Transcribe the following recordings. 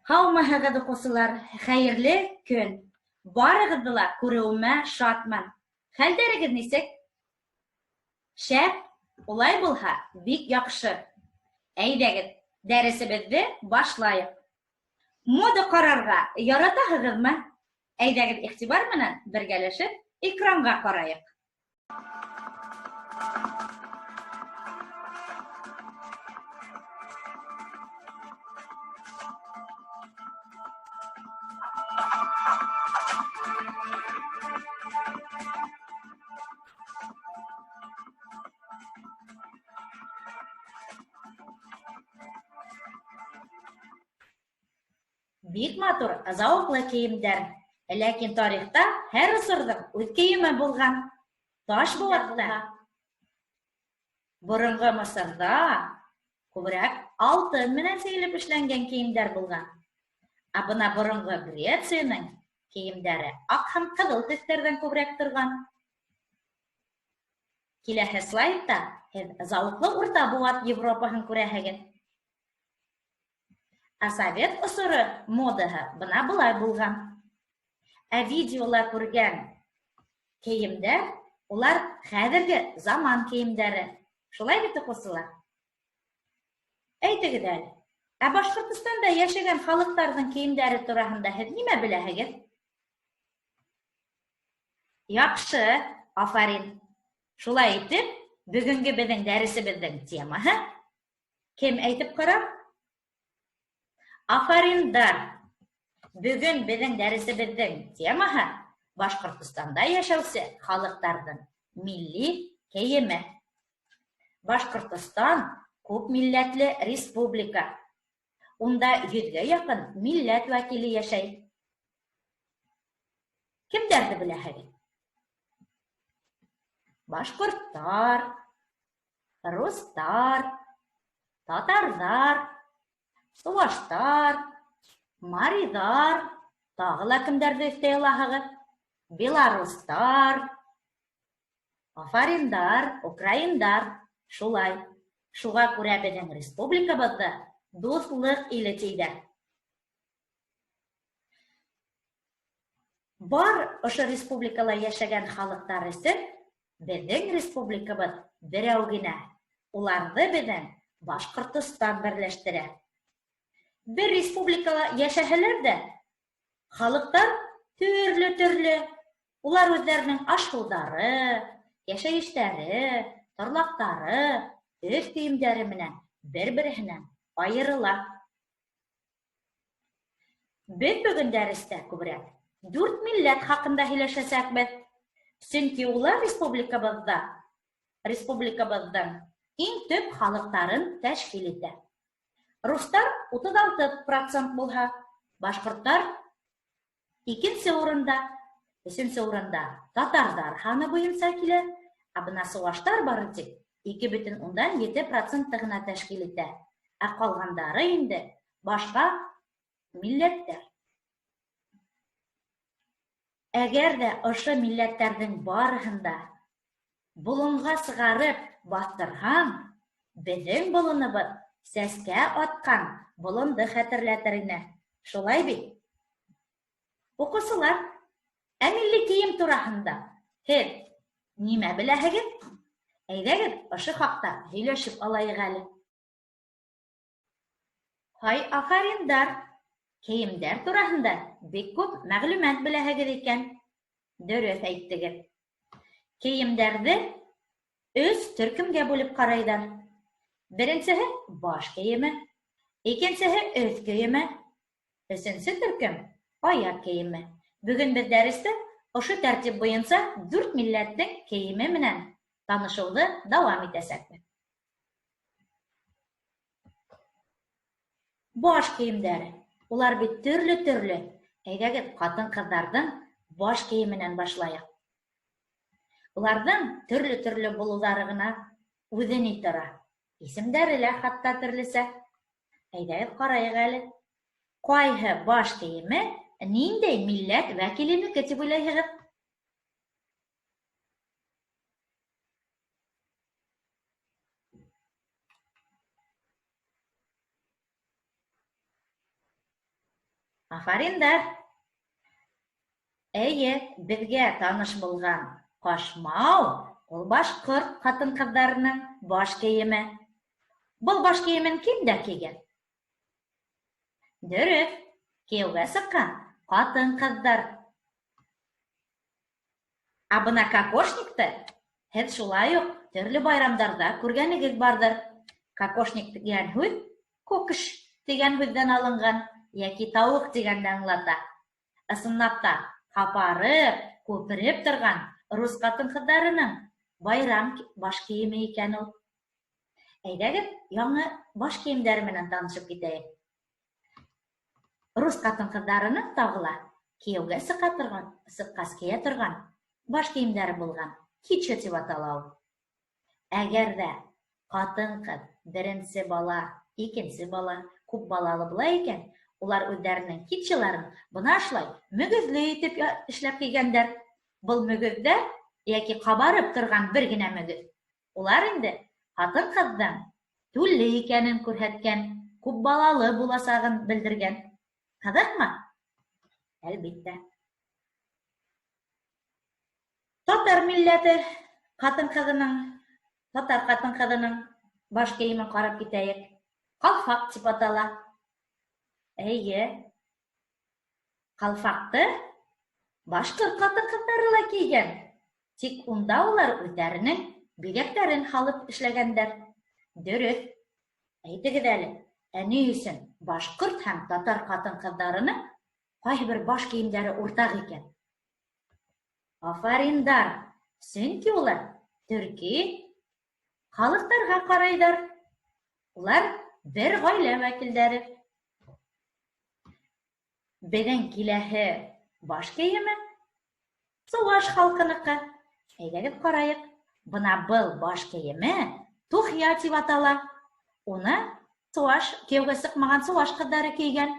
Һаумыһығыҙ, уҡыусылар! Хәйерле көн! Барығыҙҙы ла күреүемә шатмын. Хәлдәрегеҙ нисек? Шәп! Улай булһа, бик яҡшы. Әйҙәгеҙ, дәресебеҙҙе башлайыҡ. Мода ҡарарға яратаһығыҙмы? Әйҙәгеҙ, иғтибар менән бергәләшеп экранға ҡарайыҡ. Бик матур, зауыҡлы кейемдәр. Ләкин тарихта һәр осорҙоң үҙ кейеме булған. Таш быуатта, боронғо Мысырҙа күберәк алтын менән сигелеп эшләнгән кейемдәр булған. Ә бына боронғо Грецияның кейемдәре аҡ һәм ҡыҙыл төҫтәрҙән күберәк торған. Киләһе слайдта һеҙ зауыҡлы урта быуат Европаһын күрәһегеҙ. Ә совет осоро модаһы бына былай булған. Ә видеола күргән кейемдәр, улар хәҙерге заман кейемдәре. Шулай бит, уҡыусылар? Әйтегеҙ әле, ә Башҡортостанда йәшәгән халыҡтарҙың кейемдәре тураһында һеҙ нимә беләһегеҙ? Яҡшы, афарин. Шулай итеп, бөгөнгө беҙҙең дәресебеҙҙең темаһы кем әйтеп ҡарар? Афариндар! Бөгөн беҙҙең дәресебеҙҙең темаһы Башҡортостанда йәшәүсе халыҡтарҙың милли кейеме. Башҡортостан күп милләтле республика. Унда йөҙгә яҡын милләт вәкиле йәшәй. Кемдәрҙе беләһегеҙ? Башҡорттар, рустар, татарҙар, сыуаштар, мариҙар, тағы ла кемдәрҙе өҫтәй алаһығыҙ? Белорустар, афариндар, украиндар, шулай. Шуға күрә беҙҙең республикабыҙҙы дуҫлыҡ иле тиҙәр. Бар ошо республикала йәшәгән халыҡтар өсөн беҙҙең республикабыҙ берәү генә. Уларҙы беҙҙең Башҡортостан берләштерә. Бер республикала йәшәһәләр ҙә, халыҡтар төрлө-төрлө. Улар үҙҙәренең аш-һыуҙары, йәшәйештәре, торлаҡтары, өҫ кейемдәре менән бер-береһенән айырыла. Беҙ бөгөн дәрестә күберәк дүрт милләт хаҡында һөйләшәсәкбеҙ. Сөнки улар республикабыҙҙа республикабыҙҙың иң төп халыҡтарын тәшкил итә. Рустар 36 процент булһа, башҡорттар икенсе урында, өсөнсө урында татарҙар һаны буйынса килә, ә бына сыуаштар бары тик 2,7 процентты ғына тәшкил итә, ә ҡалғандары инде башҡа милләттәр. Әгәр ҙә ошо милләттәрҙең барыһын да болонға сығарып баҫтырһаң, беҙҙең болонобоҙ сәскә атҡан болондо хәтерләтер ине. Шулай бит? Уҡыусылар, ә милли кейем тураһында һеҙ нимә беләһегеҙ? Әйҙәгеҙ, ошо хаҡта һөйләшеп алайыҡ әле. Һай, афариндар! Кейемдәр тураһында бик күп мәғлүмәт беләһегеҙ икән. Дөрөҫ әйттегеҙ. Кейемдәрҙе өс төркөмгә бүлеп ҡарайҙар. Беренсеһе баш кейеме, икенсеһе өҫ кейеме, өсөнсө төркөм аяҡ кейеме. Бөгөн беҙ дәрестә ошо тәртип буйынса дүрт милләттең кейеме менән танышыуҙы дауам итәсәкбеҙ. Баш кейемдәре. Улар бит төрлө-төрлө. Әйҙәгеҙ, ҡатын-ҡыҙҙарҙың баш кейеменән башлайыҡ. Уларҙың төрлө-төрлө булыуҙары ғына үҙе ни тора. Исемдәре лә хатта төрлөсә. Әйҙәгеҙ ҡарайыҡ әле. Ҡайһы баш кейеме ниндәй милләт вәкиленеке тип уйлайһығыҙ? Афариндар! Эйе, беҙгә таныш булған ҡашмау ул башҡорт ҡатын-ҡыҙҙарының баш кейеме. Был баш кейемен кемдәр кейгән? Дөрөҫ, кейәүгә сыҡҡан ҡатын-ҡыҙҙар. Ә бына кокошникты һеҙ шулай уҡ төрлө байрамдарҙа күргәнегеҙ барҙыр. Кокошник тигән һүҙ кокш тигән һүҙҙән алынған йәки тауыҡ тигәнде аңлата. Ысынлап та, ҡапарып, күпереп торған рус ҡатын-ҡыҙҙарының байрам баш кейеме икән ул. Әйҙәгеҙ, яңы баш кейемдәре менән танышып китәйек. Рус ҡатын-ҡыҙҙарының тағы ла кейәүгә сыға торған, сыҡҡас кейә торған баш кейемдәре булған. Кича тип атала ул. Әгәр ҙә ҡатын-ҡыҙ беренсе бала, икенсе бала, күп балалы була икән, улар үҙҙәренең китчаларын бына шулай мөгөҙлө итеп эшләп кейгәндәр. Был мөгөҙҙәр йәки ҡабарып торған бер генә мөгөҙ. Улар инде ҡатын-ҡыҙҙың түлле икәнен күрһәткән, күп балалы буласағын белдергән. Ҡыҙыҡмы? Әлбиттә. Татар милләте ҡатын-ҡыҙының, татар ҡатын-ҡыҙының баш кейемен ҡарап китәйек. Ҡалфаҡ тип атала. Эйе. Ҡалфаҡты башҡорт ҡатын-ҡыҙҙары ла кейгән. Тик унда улар үҙҙәренең биҙәктәрен һалып эшләгәндәр. Дөрөҫ. Әйтегеҙ әле, ә ни өсөн башҡорт һәм татар ҡатын-ҡыҙҙарының ҡайһы бер баш кейемдәре уртаҡ икән? Афариндар! Сөнки улар төрки халыҡтарға ҡарайҙар. Улар бер ғаилә вәкилдәре. Беҙҙең киләһе баш кейеме сыуаш халҡыныҡы. Әйҙәгеҙ ҡарайыҡ. Бына был баш кейеме тухья тип атала. Уны сыуаш, кейәүгә сыҡмаған сыуаш ҡыҙҙары кейгән.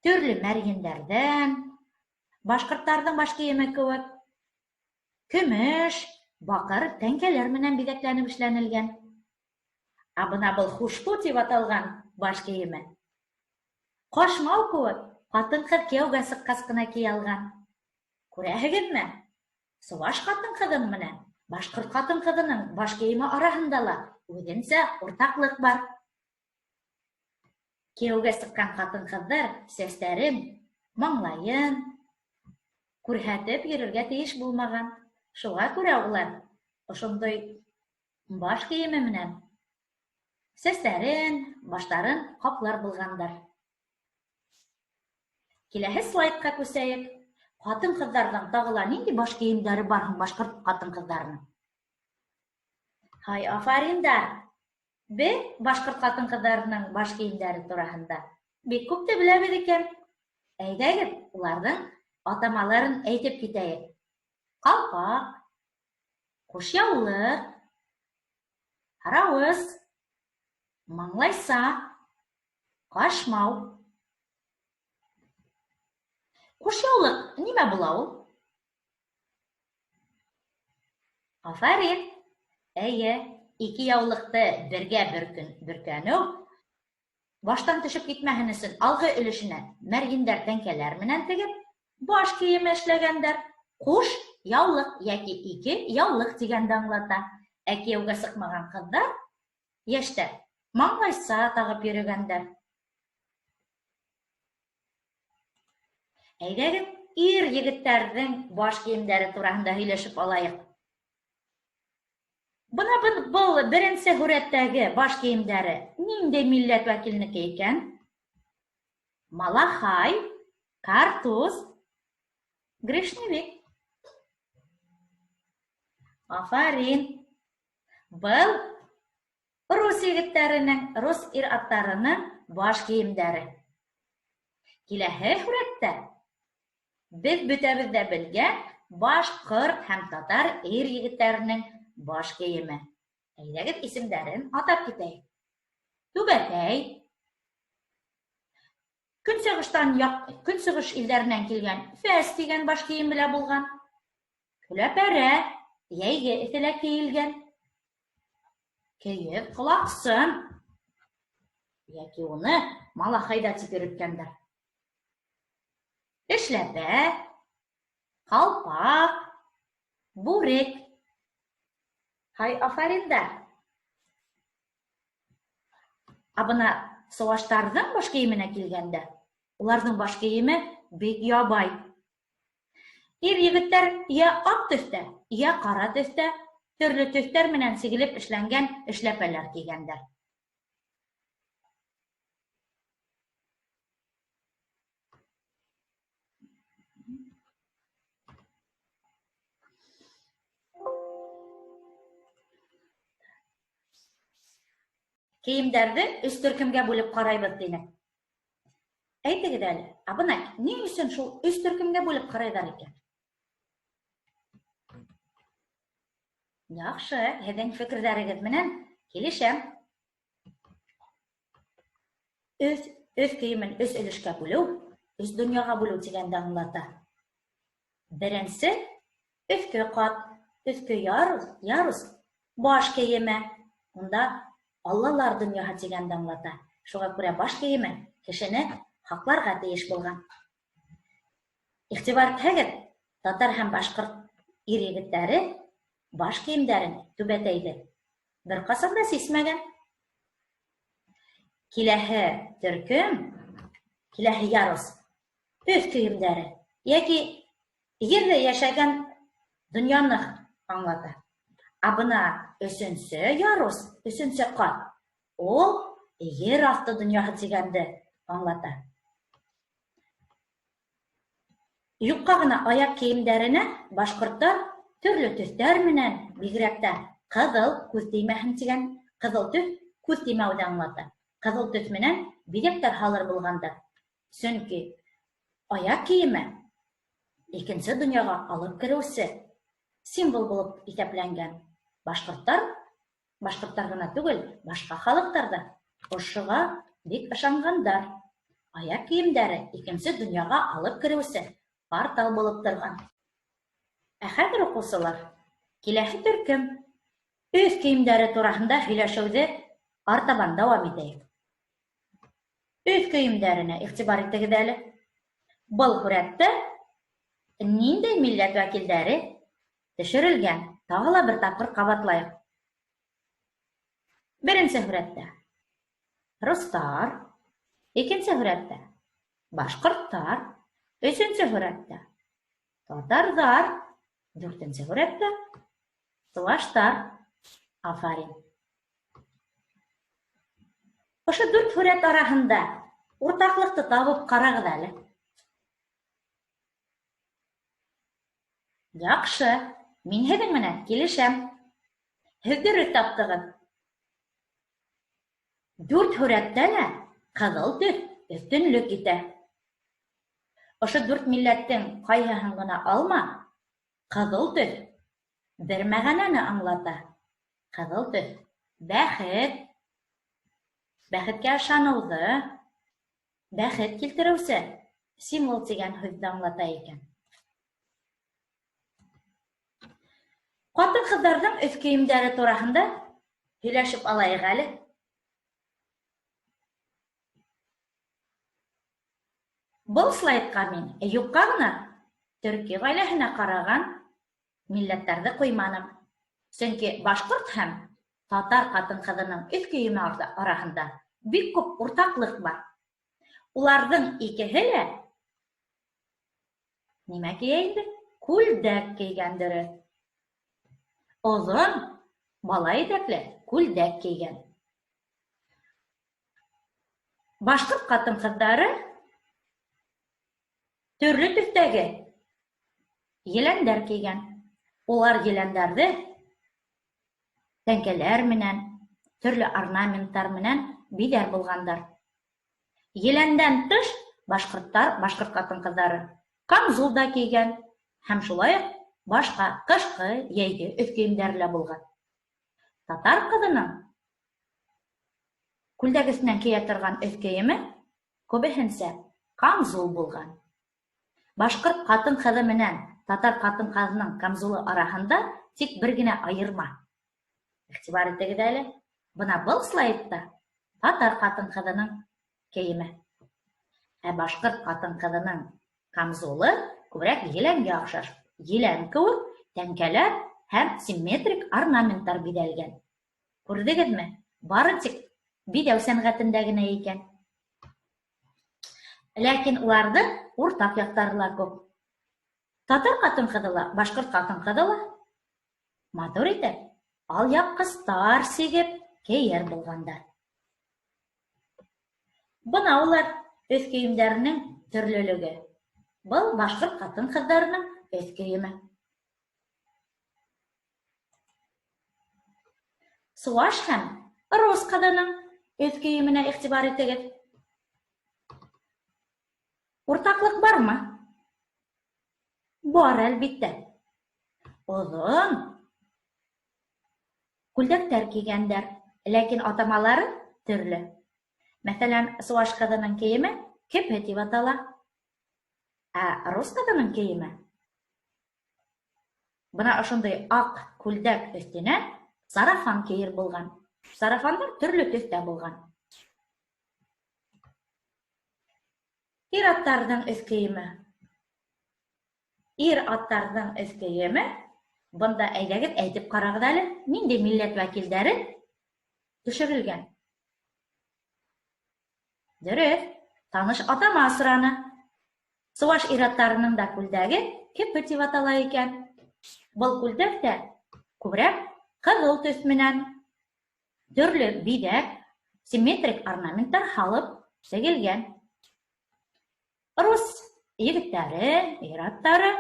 Төрлө мәрйендәрҙән, башҡорттарҙың баш кейеме кеүек, көмөш, баҡыр тәңкәләр менән биҙәкләнеп эшләнелгән. Ә бына был хушту тип аталған баш кейеме ҡашмау кеүек ҡатын-ҡыҙ кейәүгә сыҡҡас ҡына кейә алған. Күрәһегеҙме? Сыуаш ҡатын-ҡыҙы менән башҡорт ҡатын-ҡыҙының баш кейеме араһында ла үҙенсә уртаҡлыҡ бар. Кейәүгә сыҡҡан ҡатын-ҡыҙҙар сәстәрен, маңлайын күрһәтеп йөрөргә тейеш булмаған. Шуға күрә улар ошондай баш кейеме менән сәстәрен, баштарын ҡаплар булғандар. Киләһе слайдҡа күсәйек. Ҡатын-ҡыҙҙарҙың тағы ла ниндәй баш кейемдәре бар һуң башҡорт ҡатын-ҡыҙҙарының? Һай, афариндар! Беҙ башҡорт ҡатын-ҡыҙҙарының баш кейемдәре тураһында бик күпте беләбеҙ икән. Әйҙәгеҙ, уларҙың атамаларын әйтеп китәйек. Ҡалпаҡ, ҡушъяулыҡ, һарауыс, маңлайса, ҡашмау. Ҡушъяулыҡ нимә була ул? Афарин! Эйе, ике яулыҡты бергә бөркәнеү баштан төшөп китмәһен өсөн алғы өлөшөнә мәрйендәр тәңкәләр менән тегеп, баш кейеме эшләгәндәр. Ҡуш яулыҡ йәки ике яулыҡ тигәнде аңлата. Ә кейәүгә сыҡмаған ҡыҙҙар, йәштәр, маңлайса тағып йөрөгәндәр. Әйҙәгеҙ, ир-егеттәрҙең баш кейемдәре тураһында һөйләшеп алайыҡ. Бына был беренсе һүрәттәге баш кейемдәре ниндәй милләт вәкиленеке икән? Малахай, картуз, грешневик. Афарин! Был рус егеттәренең, рус ир-аттарының баш кейемдәре. Киләһе һүрәттә беҙ бөтәбеҙ ҙә белгән башҡорт һәм татар ир-егеттәренең баш кейеме. Әйҙәгеҙ исемдәрен атап китәйек. Түбәтәй, көнсығыштан яҡ, көнсығыш илдәренән килгән фәс тигән баш кейеме лә булған. Көләпәрә, йәйге эҫелә кейелгән. Кейеҙ ҡолаҡсын. Йәки уны малахай ҙа тип йөрөткәндәр. Эшләпә, ҡалпаҡ, бүрек. Һай, афариндар! Ә бына сыуаштарҙың баш кейеменә килгәндә, уларҙың баш кейеме бик ябай. Ир-егеттәр йә аҡ төҫтә, йә ҡара төҫтә, төрлө төҫтәр менән сигелеп эшләнгән эшләпәләр кейгәндәр. Кейемдәрҙе өс төркөмгә бүлеп ҡарайбыҙ, тинек. Әйтегеҙ әле, ә бына ни өсөн шул өс төркөмгә бүлеп ҡарайҙар икән? Яҡшы, һеҙҙең фекерҙәрегеҙ менән килешәм. Өҫ, өҫ кейемен өс өлөшкә бүлеү, өс донъяға бүлеү тигәнде аңлата. Беренсе, өҫкө ҡат, өҫкө ярус, ярус, баш кейеме. Унда аллалар донъяһы тигәнде аңлата. Шуға күрә баш кейеме кешене һаҡларға тейеш булған. Иғтибар итһәгеҙ, татар һәм башҡорт ир-егеттәре баш кейемдәрен түбәтәйҙе бер ҡасан да сисмәгән. Киләһе төркөм, киләһе ярус өҫ кейемдәре йәки ерҙә йәшәгән донъяны аңлата. Ә бына өсөнсө ярус, өсөнсө ҡат, ул ер аҫты донъяһы тигәнде аңлата. Юҡҡа ғына аяҡ кейемдәренә башҡорттар төрлө төҫтәр менән, бигерәк тә ҡыҙыл күҙ теймәһен тигән, ҡыҙыл төҫ күҙ теймәүҙе аңлата. Ҡыҙыл төҫ менән биҙәктәр һалыр булғандар. Сөнки аяҡ кейеме икенсе донъяға алып кереүсе символ булып иҫәпләнгән. Башҡорттар, башҡорттар ғына түгел, башҡа халыҡтар ҙа ошоға бик ышанғандар. Аяҡ кейемдәре икенсе донъяға алып кереүсе портал булып торған. Ә хәҙер, уҡыусылар, киләһе төркөм өҫ кейемдәре тураһында һөйләшеүҙе артабан дауам итәйек. Өҫ кейемдәренә иғтибар итегеҙ әле. Был һүрәттә ниндәй милләт вәкилдәре төшөрөлгән? Тағы ла бер тапҡыр ҡабатлайыҡ. Беренсе һүрәттә рустар, икенсе һүрәттә башҡорттар, өсөнсө һүрәттә татарҙар, дүртенсе һүрәттә сыуаштар. Афарин. Ошо дүрт һүрәт араһында уртаҡлыҡты табып ҡарағыҙ әле. Яҡшы, мин һеҙҙең менән килешәм. Һеҙ дөрөҫ таптығыҙ. Дүрт һүрәттә лә ҡыҙыл төҫ өҫтөнлөк итә. Ошо дүрт милләттең ҡайһыһын ғына алма, ҡыҙыл төҫ бер мәғәнәне аңлата. Ҡыҙыл төҫ бәхет, бәхеткә ышаныуҙы, бәхет килтереүсе символ тигән һүҙҙе аңлата икән. Ҡатын-ҡыҙҙарҙың өҫ кейемдәре тураһында һөйләшеп алайыҡ әле. Был слайдҡа мин юҡҡа ғына төрки ғаиләһенә ҡараған милләттәрҙе ҡуйманым. Сөнки башҡорт һәм татар ҡатын-ҡыҙының өҫ кейеме араһында бик күп уртаҡлыҡ бар. Уларҙың икеһе лә нимә кейә инде? Күлдәк кейгән дөрөҫ. Оҙон бала итәкле күлдәк кейгән. Башҡорт ҡатын-ҡыҙҙары төрлө төҫтәге еләндәр кейгән. Улар еләндәрҙе тәңкәләр менән, төрлө орнаменттар менән биҙәр булғандар. Еләндән тыш башҡорттар, башҡорт ҡатын-ҡыҙҙары камзул да кейгән һәм шулай уҡ башҡа ҡышҡы, йәйге өҫ кейемдәре лә булған. Татар ҡыҙының күлдәк өҫтөнән кейә торған өҫ кейеме күбеһенсә камзул булған. Башҡорт ҡатын-ҡыҙы менән татар ҡатын-ҡыҙының камзулы араһында тик бер генә айырма. Иғтибар итегеҙ әле, бына был слайдта татар ҡатын-ҡыҙының кейеме. Ә башҡорт ҡатын-ҡыҙының камзулы күберәк еләнгә оҡшаш. Елән кеүек тәңкәләр һәм симметрик орнаменттар биҙәлгән. Күрҙегеҙме? Бары тик биҙәү сәнғәтендә генә икән. Ләкин уларҙың уртаҡ яҡтары ла күп. Татар ҡатын-ҡыҙы ла, башҡорт ҡатын-ҡыҙы ла матур итеп алъяпҡыстар сигеп кейер булғандар. Бына улар өҫ кейемдәренең төрлөлөгө. Был башҡорт ҡатын-ҡыҙҙарының өҫ кейеме. Суваш һәм рус ҡыҙының өҫ кейеменә иғтибар итегеҙ. Уртаҡлыҡ бармы? Бар, әлбиттә. Оҙон күлдәктәр кейгәндәр, ләкин атамалары төрлө. Мәҫәлән, суваш ҡыҙының кейеме кепе тип атала, ә рус ҡыҙының кейеме бына ошондай аҡ күлдәк өҫтөнә сарафан кейер булған. Сарафандар төрлө төҫтә булған. Ир-аттарҙың өҫ кейеме. Ир-аттарҙың өҫ кейеме. Бында әйҙәгеҙ әйтеп ҡарағыҙ әле, ниндәй милләт вәкилдәре төшөрөлгән? Дөрөҫ, таныш атама осраны. Суваш ир-аттарының да күлдәге кепе тип атала икән. Был күлдәк тә күберәк ҡыҙыл төҫ менән төрлө биҙәк, симметрик орнаменттар һалып тегелгән. Рус егеттәре, ир-аттары,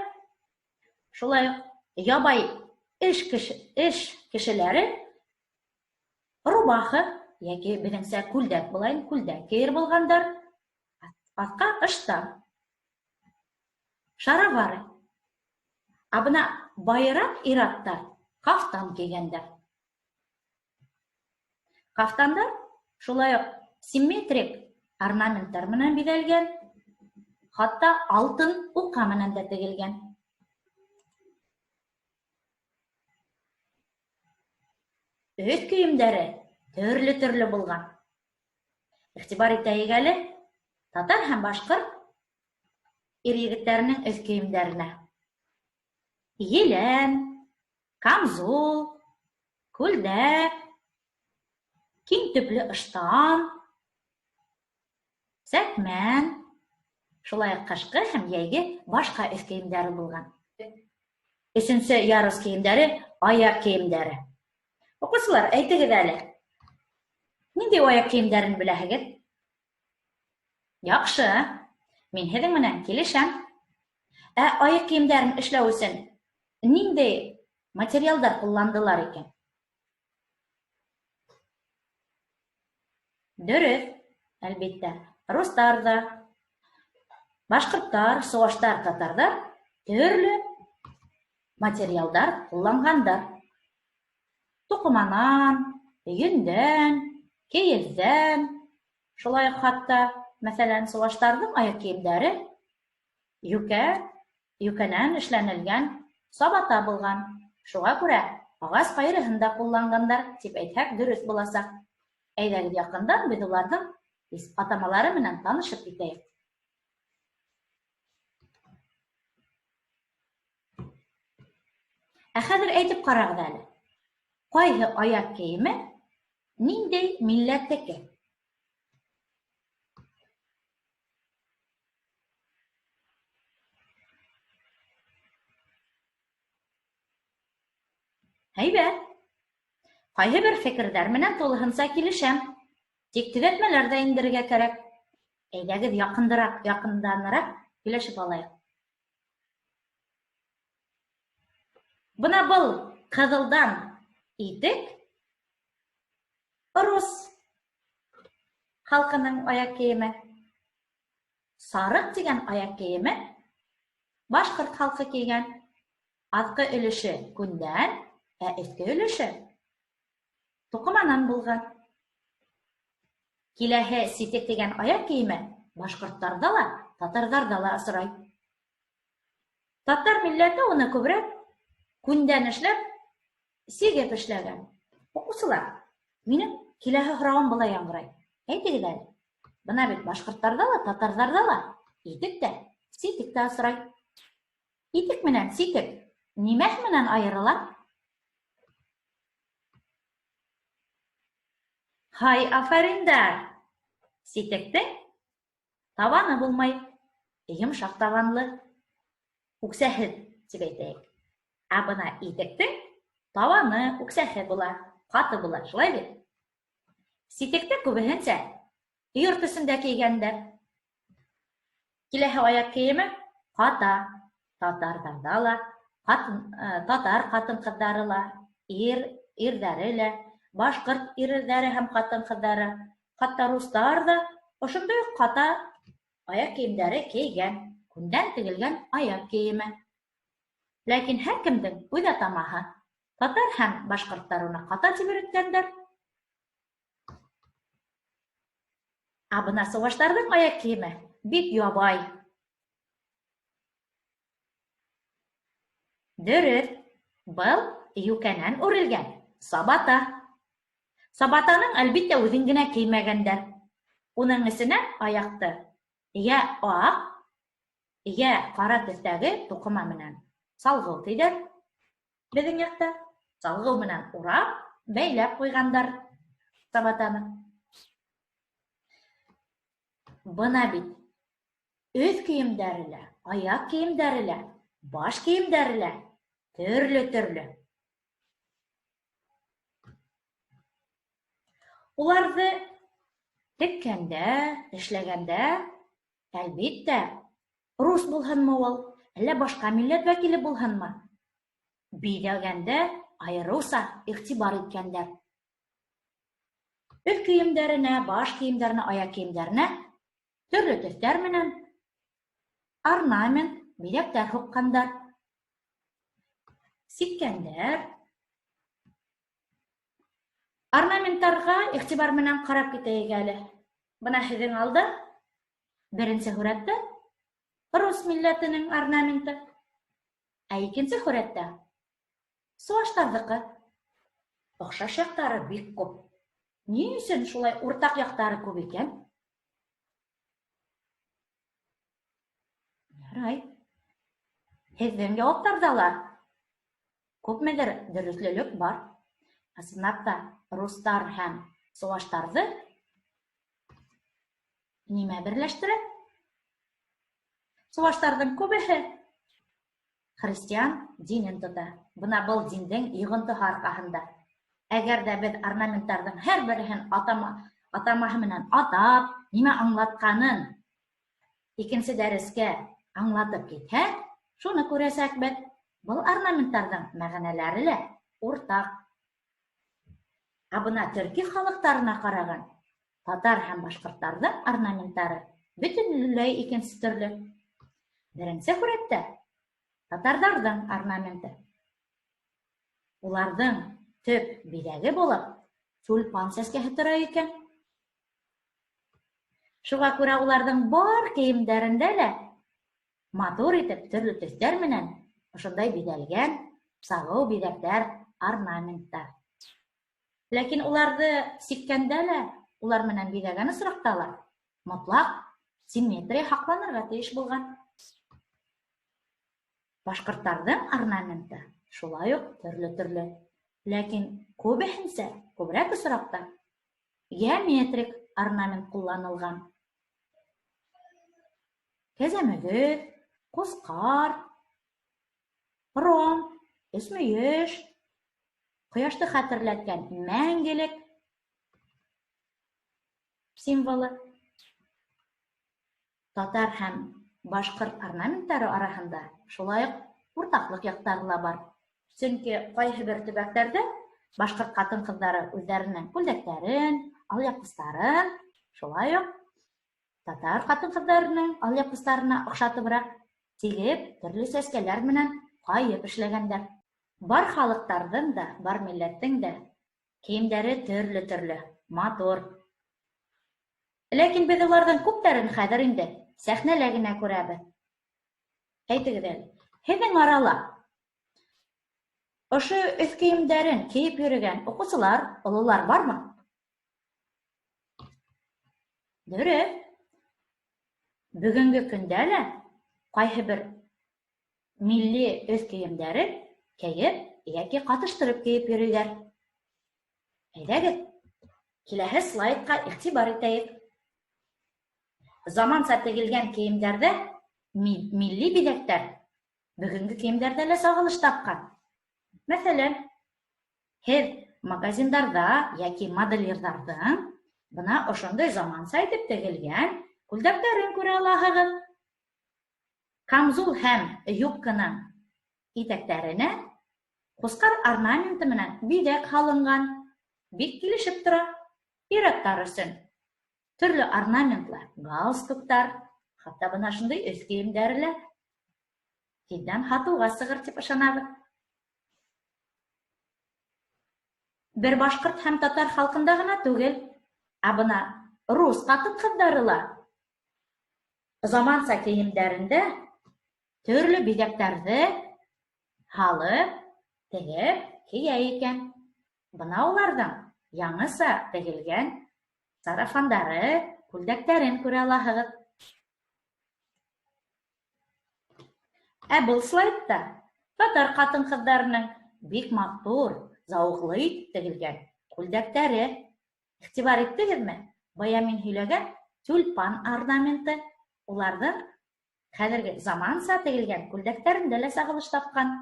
шулай уҡ ябай эш эш кешеләре рубаха йәки беҙҙеңсә күлдәк булайын, күлдәк кейер булғандар. Аҫҡа ыштан. Шаровары. Ә бына байыраҡ ир-аттар кафтан кейгәндәр. Кафтандар шулай уҡ симметрик орнаменттар менән биҙәлгән, хатта алтын уҡа менән дә тегелгән. Өҫ кейемдәре төрлө-төрлө булған. Иғтибар итәйек әле татар һәм башҡорт ир-егеттәренең өҫ кейемдәренә. Елән, камзул, күлдәк, киң төплө ыштан, сәкмән, шулай уҡ ҡышҡы һәм йәйге башҡа өҫ кейемдәре булған. Өсөнсө ярус кейемдәре аяҡ кейемдәре. Уҡыусылар, әйтегеҙ әле, ниндәй аяҡ кейемдәрен беләһегеҙ? Яҡшы. Мин һеҙҙең менән килешәм. Ә аяҡ кейемдәрен эшләү өсөн ниндәй материалдар ҡулландылар икән? Дөрөҫ, әлбиттә, рустар ҙа, башҡорттар, суаштар, татарҙар төрлө материалдар ҡулланғандар. Туҡыманан, йөндән, кейеҙҙән, шулай уҡ хатта, мәҫәлән, суаштарҙың аяҡ кейемдәре йүкә, йүкәнән эшләнелгән сабата булған. Шуға күрә ағас ҡайырыһын да ҡулланғандар, тип әйтһәк, дөрөҫ буласаҡ. Әйҙәгеҙ, яҡындан беҙ уларҙың атамалары менән танышып китәйек. Ә хәҙер әйтеп ҡарағыҙ әле. Ҡайһы аяҡ кейеме ниндәй милләттеке? Һәйбәт. Ҡайһы бер фекерҙәр менән тулыһынса килешәм. Тик төҙәтмәләр ҙә индерергә кәрәк. Әйҙәгеҙ, яҡындыраҡ, яҡынданыраҡ һөйләшеп алайыҡ. Бына был ҡыҙылдан итек рус халҡының аяҡ кейеме. Сарыҡ тигән аяҡ кейеме башҡорт халҡы кейгән. Аҫҡы өлөшө күндән, ә өҫкө өлөшө туҡыманан булған. Киләһе ситек тигән аяҡ кейеме башҡорттарҙа ла, татарҙарҙа ла осрай. Татар милләте уны күберәк күндән эшләп, сигеп эшләгән. Уҡыусылар, минең киләһе һорауым былай яңғырай. Әйтегеҙ әле, бына бит башҡорттарҙа ла, татарҙарҙа ла итек тә, ситек тә осрай. Итек менән ситек нимәһе менән айырыла? Һай, афариндар! Ситектең табаны булмай, йомшаҡ табанлы, үксәһеҙ тип әйтәйек. Ә бына итектең табаны үксәһе була, ҡаты була, шулай бит? Ситекте күбеһенсә йорт эсендә кейгәндәр. Киләһе аяҡ кейеме ҡата. Татарҙарҙа ла, ҡатын, татар ҡатын-ҡыҙҙары ла, ир, ирҙәре лә, башҡорт ирҙәре һәм ҡатын-ҡыҙҙары, хатта рустар ҙа ошондай уҡ ҡата аяҡ кейемдәре кейгән, күндән тегелгән аяҡ кейеме. Ләкин һәр кемдең үҙ атамаһы. Татар һәм башҡорттар уны ҡата тип йөрөткәндәр. Ә бына сыуаштарҙың аяҡ кейеме бик ябай. Дөрөҫ, был йүкәнән үрелгән сабата. Сабатаның, әлбиттә, үҙен генә кеймәгәндәр. Уның эсенән аяҡты йә аҡ, йә ҡара төҫтәге туҡыма менән салғыу тиҙәр. Беҙҙең яҡта салғыу менән урап, бәйләп ҡуйғандар сабатаны. Бына бит өҫ кейемдәре лә, аяҡ кейемдәре лә, баш кейемдәре лә төрлө-төрлө. Уларҙы теккәндә, эшләгәндә, әлбиттә, рус булһынмы ул, әллә башҡа милләт вәкиле булһынмы, биҙәгәндә айырыуса иғтибар иткәндәр. Өҫ кейемдәренә, баш кейемдәренә, аяҡ кейемдәренә төрлө төҫтәр менән орнамент, биҙәктәр һуҡҡандар. Сиккәндәр. Орнаменттарға иғтибар менән ҡарап китәйек әле. Бына һеҙҙең алда беренсе һүрәттә рус милләтенең орнаменты, ә икенсе һүрәттә суаштарҙыҡы. Оҡшаш яҡтары бик күп. Ни өсөн шулай уртаҡ яҡтары күп икән? Ярай. Һеҙҙең яуаптарҙа ла күпмелер дөрөҫлөлөк бар. Ысынлап та, рустар һәм суаштарҙы нимә берләштерә? Суаштарҙың күбеһе христиан динен тота. Бына был диндең йоғонтоһо арҡаһында. Әгәр ҙә беҙ орнаменттарҙың һәр береһен атама, атамаһы менән атап, нимә аңлатҡанын икенсе дәрескә аңлатып китһәк, шуны күрәсәкбеҙ. Был орнаменттарҙың мәғәнәләре лә уртаҡ. Ә бына төрки халыҡтарына ҡараған татар һәм башҡорттарҙың орнаменттары бөтөнләй икенсе төрлө. Беренсе һүрәттә татарҙарҙың орнаменты. Уларҙың төп биҙәге булып тюльпан сәскәһе тора икән. Шуға күрә уларҙың бар кейемдәрендә лә матур итеп төрлө төҫтәр менән ошондай биҙәлгән сағыу биҙәктәр, орнаменттар. Ләкин уларҙы сиккәндә лә, улар менән биҙәгән осраҡта ла мотлаҡ симметрия һаҡланырға тейеш булған. Башҡорттарҙың орнаменты шулай уҡ төрлө-төрлө. Ләкин күбеһенсә, күберәк осраҡта геометрик орнамент ҡулланылған. Кәзәмөгөҙ, ҡусҡар, ромб, өсмөйөш, ҡояшты хәтерләткән мәңгелек символы. Татар һәм башҡорт орнаменттары араһында шулай уҡ уртаҡлыҡ яҡтары ла бар. Сөнки ҡайһы бер төбәктәрҙә башҡорт ҡатын-ҡыҙҙары үҙҙәренең күлдәктәрен, алъяпҡыстарын, шулай уҡ татар ҡатын-ҡыҙҙарының алъяпҡыстарына оҡшатыбыраҡ тегеп, төрлө сәскәләр менән ҡайып эшләгәндәр. Бар халыҡтарҙың да, бар милләттең дә кейемдәре төрлө-төрлө, матур. Ләкин беҙ уларҙың күптәрен хәҙер инде сәхнәлә генә күрәбеҙ. Әйтегеҙ әле, һеҙҙең арала ошо өҫ кейемдәрен кейеп йөрөгән уҡыусылар, ололар бармы? Дөрөҫ. Бөгөнгө көндә лә ҡайһы бер милли өҫ кейемдәрен кейеп йәки ҡатыштырып кейеп йөрөйҙәр. Әйҙәгеҙ, киләһе слайдҡа иғтибар итәйек. Заманса тегелгән кейемдәрҙә милли биҙәктәр бөгөнгө кейемдәрҙә лә сағылыш тапҡан. Мәҫәлән, һеҙ магазиндарҙа йәки модельерҙарҙың бына ошондай заманса итеп тегелгән күлдәктәрен күрә алаһығыҙ. Камзул һәм юбканың итәктәренә ҡусҡар орнаменты менән биҙәк һалынған. Бик килешеп тора. Ир-аттар өсөн төрлө орнаментлы галстуктар, хатта бына шундай өҫ кейемдәре лә тиҙҙән һатыуға сығыр тип ышанабыҙ. Бер башҡорт һәм татар халҡында ғына түгел, ә бына рус ҡатын-ҡыҙҙары ла заманса кейемдәрендә төрлө биҙәктәрҙе һалып, тегеп кейә икән. Бына уларҙың яңыса тегелгән сарафандары, күлдәктәрен күрә алаһығыҙ. Ә был слайдта татар ҡатын-ҡыҙҙарының бик матур, зауыҡлы итеп тегелгән күлдәктәре. Иғтибар иттегеҙме? Бая мин һөйләгән тюльпан орнаменты уларҙың хәҙерге заманса тегелгән күлдәктәрендә лә сағылыш тапҡан.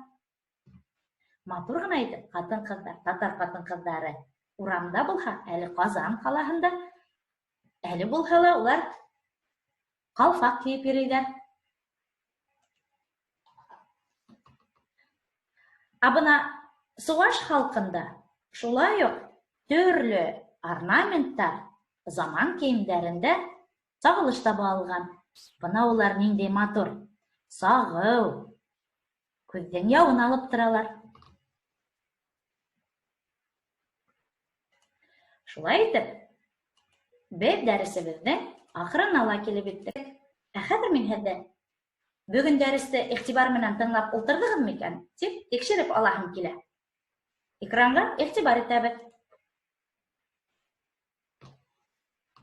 Матур ғына итеп ҡатын-ҡыҙҙар, татар ҡатын-ҡыҙҙары урамда булһа, әле Ҡазан ҡалаһында, әле булһа ла улар ҡалфаҡ кейеп йөрөйҙәр. Ә бына сыуаш халҡында шулай уҡ төрлө орнаменттар заман кейемдәрендә сағылыш таба алған. Бына улар ниндәй матур, сағыу, күҙҙең яуын алып торалар. Шулай итеп, беҙ дәресебеҙҙең ахырына ла килеп еттек. Ә хәҙер мин һеҙҙе бөгөн дәресте иғтибар менән тыңлап ултырҙығыҙ микән тип тикшереп алаһым килә. Экранға иғтибар итәбеҙ.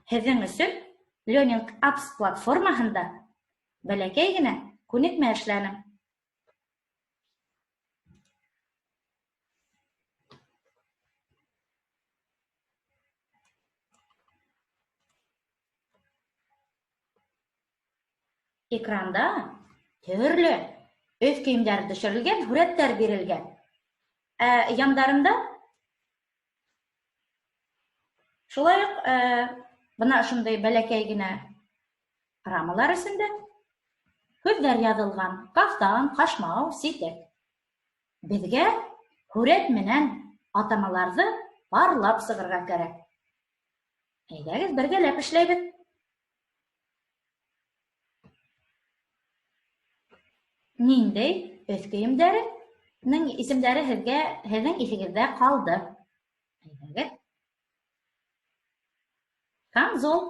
Һеҙҙең өсөн Learning Apps платформаһында бәләкәй генә күнекмә эшләнем. Экранда төрлө өҫ кейемдәре төшөрөлгән һүрәттәр бирелгән. Ә яндарында шулай уҡ бына ошондай бәләкәй генә рамалар эсендә һүҙҙәр яҙылған: кафтан, ҡашмау, ситек. Беҙгә һүрәт менән атамаларҙы парлап сығырға кәрәк. Әйҙәгеҙ, бергәләп эшләйбеҙ. Ниндәй өҫ кейемдәренең исемдәре һеҙгә, һеҙҙең иҫегеҙҙә ҡалды? Әйҙәгеҙ. Камзол.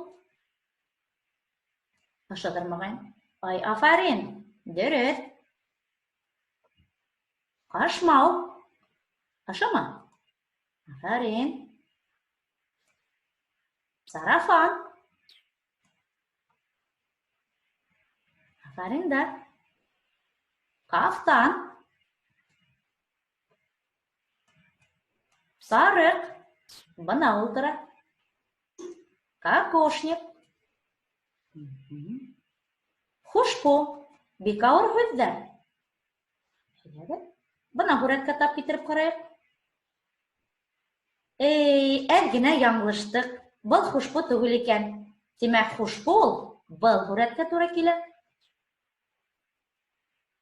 Ошоҙор моғайын. Ай, афарин. Дөрөҫ. Ҡашмау. Ошомо? Афарин. Сарафан. Афариндар. Кафтан. Сарыҡ. Бына ултыра. Кокошник. Хушпу. Бик ауыр һүҙҙәр. Әйҙәгеҙ. Бына һүрәткә тап китереп ҡарайыҡ. Эй, әҙ генә яңылыштыҡ. Был хушпу түгел икән. Тимәк, хушпу ул был һүрәткә тура килә.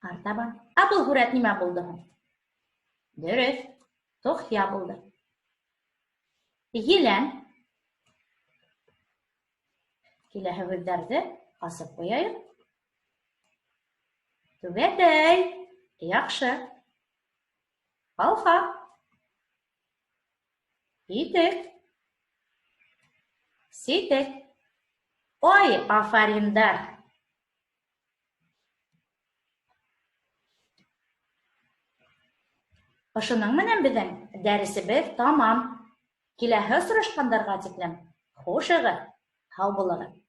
Артабан. Ә был һүрәт нимә булды һуң? Дөрөҫ, тухья булды. Елән. Киләһе һүҙҙәрҙе асып ҡуяйыҡ. Түбәтәй. Яҡшы. Ҡалфаҡ. Итек. Ситек. Ой, афариндар! Ошоноң менән беҙҙең дәресебеҙ тамам. Киләһе осрашҡандарға тиклем хушығыҙ, һау булығыҙ.